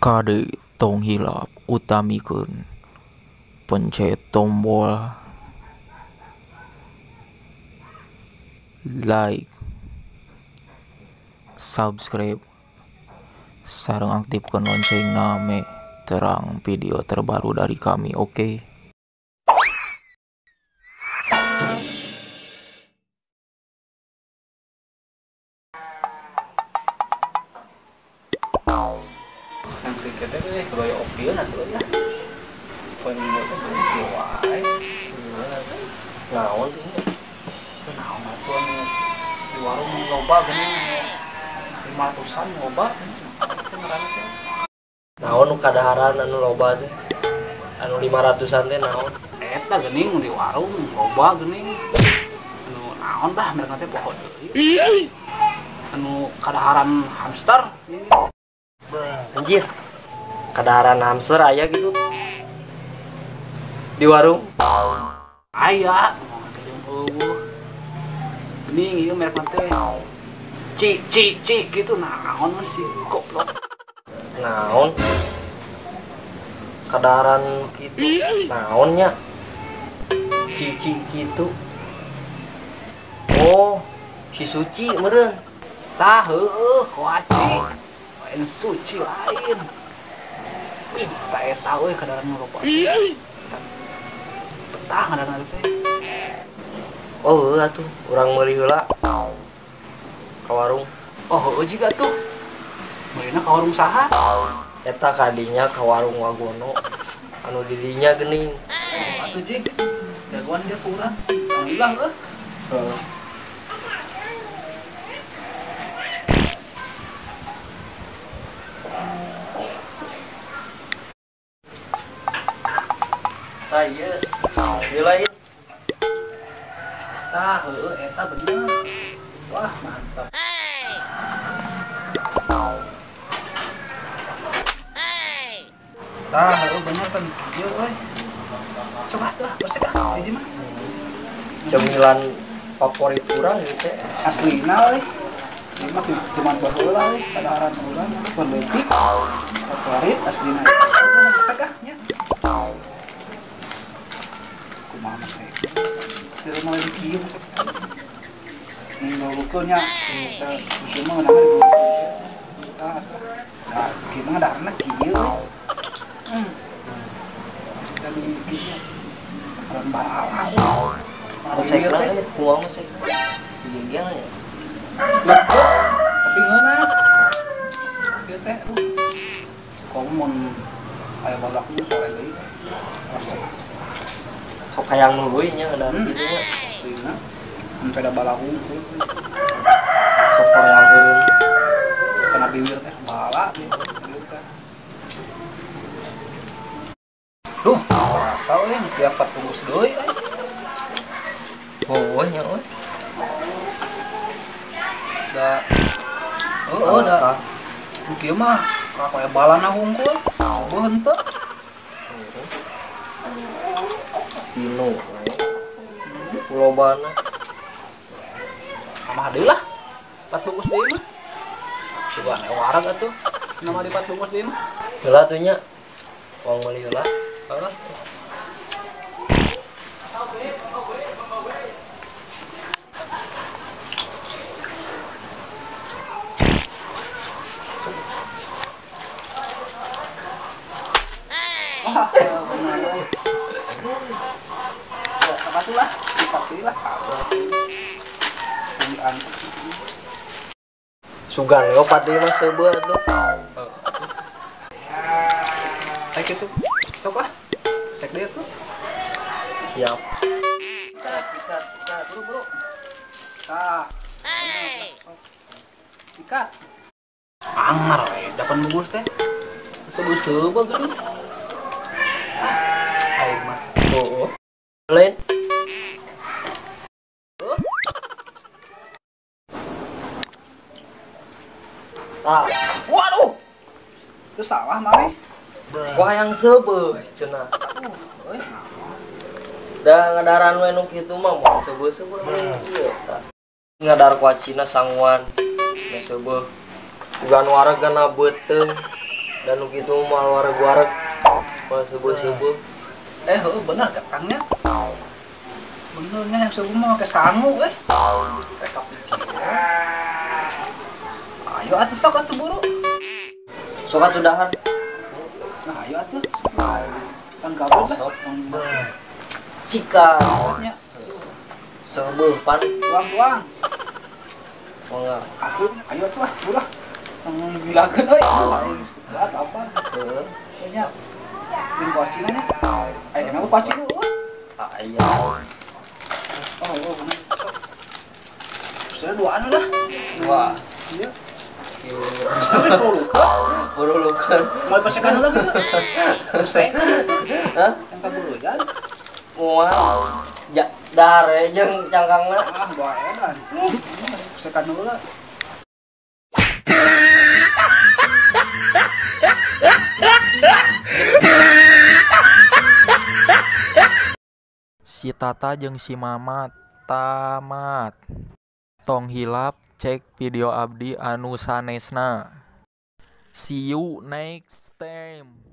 Kade tong hilap utamikeun pencet tombol like, subscribe, sareng aktifkan loncengna meh terang video terbaru dari kami. Oke. Naon ini? Naon atuh anu di warung loba geuning 500-an loba. Naon nu kadaharan anu loba teh? Anu 500-an teh naon? Eta geuning di warung loba geuning. Anu naon bah mereka teh poho deui. Anu kadaharan hamster. Anjir. Kadaharan hamster aya gitu. Di warung? Aya, geuning ieu merek teh. Ci ci ci gitu naon sih goblok. Naon? Kadaharan kitu. Naonnya? Cici kitu. Oh, si Suci meureun. Tah heueuh koaci. Lain suci lain. Tak eta euy kadaharan loba. Betah kadaharan teh. Oh, heueuh atuh, urang meuli heula ka warung. Oh, heueuh jiga tuh. Meulina ka warung saha? Eta kadinya ka warung Wagono. Anu di dinya geuning. Oh, atuh jig. Jagoan dia ku urang. Alhamdulillah heueuh. Heeh. Tah ieu. Ieu lain. Tah heueuh eta bener. Wah, mantap. Tah heueuh bener kan ieu euy. Coba tuh, resep ah hiji mah. Cemilan favorit urang ieu teh. Aslina euy. Ieu mah cuman baheula euy, kadaharan urang mah leutik. Favorit aslina. Resep ah nya. Kumaha masih di rumah lagi kieu masih ninggalkeun nya kita kieu mah ngeunah di nah kieu mah ngadarna kieu euy. Dan kieu urang barala resek lah kumaha masih genggang nya tapi ngeunah kieu teh komo mun aya badak mah sore deui resep sok hayang nuluy nya ngeunah kitu nya aslina sampai da bala hungkul sok hoream beureum kana bibir teh bala bibir teh. Duh, rasa euy geus diapat bungkus deui euy. Heueuh nya euy. Da heueuh da. Nu kieu mah kayak balana hungkul, seueuh henteu. Dino lobana mah deui lah. 4 bungkus deui mah. Coba wareg atuh. Nama di 4 bungkus deui mah. Heula atuh nya. Wong meuli heula. Heeh. Wah, bener euy. Sepatu lah, sepatu lah. Sugan we opat deui mah seubeuh atuh. Teh kitu. Sok lah. Sek deui atuh. Siap. Sikat, sikat, sikat. Buru, buru. Tah. Sikat. Angar we, dapan bungkus teh. Seubeuh-seubeuh geuning. Aing mah. Heueuh. Lain. Ah. Waduh. Itu salah maneh. Wah yang seubeuh cenah. Aduh, euy. Da ngadaran we nu kitu mah moal seubeuh-seubeuh ieu tah. Ngadar kuacina sanguan. Nu seubeuh. Ugan wareg gana beuteung. Dan nu kitu moal wareg-wareg. Moal subuh-subuh. Heuh bener Kangnya. Bener nya yang subuh mah make sangu euy. Rek kapikiran. Ayo atuh sok atuh buru. Sok atuh dahar. Nah, ayo atuh. Kan gabut lah. Sikat. Nya. Seubeuh pan. Tuang-tuang. Mangga. Asli, ayo atuh ah, buru ah. Tong gilakeun euy. Aing geus kuat apa. Heeh. Nya. Jeung kuacina nya. Aya kenapa kuacina euy? Aya. Oh, oh bener. Sudah duaan lah. Dua. Iya. Ieu. Perlu Perlukan. Mau pesekan lagi tuh. Pesekan. Hah? Yang kaburujan. Moal. Ja, dahar we jeung cangkangna. Ah, dua edan. Ini masih pesekan dulu lah. Si Tata jeung si Mama tamat. Tong hilap cek video abdi anu sanesna. See you next time.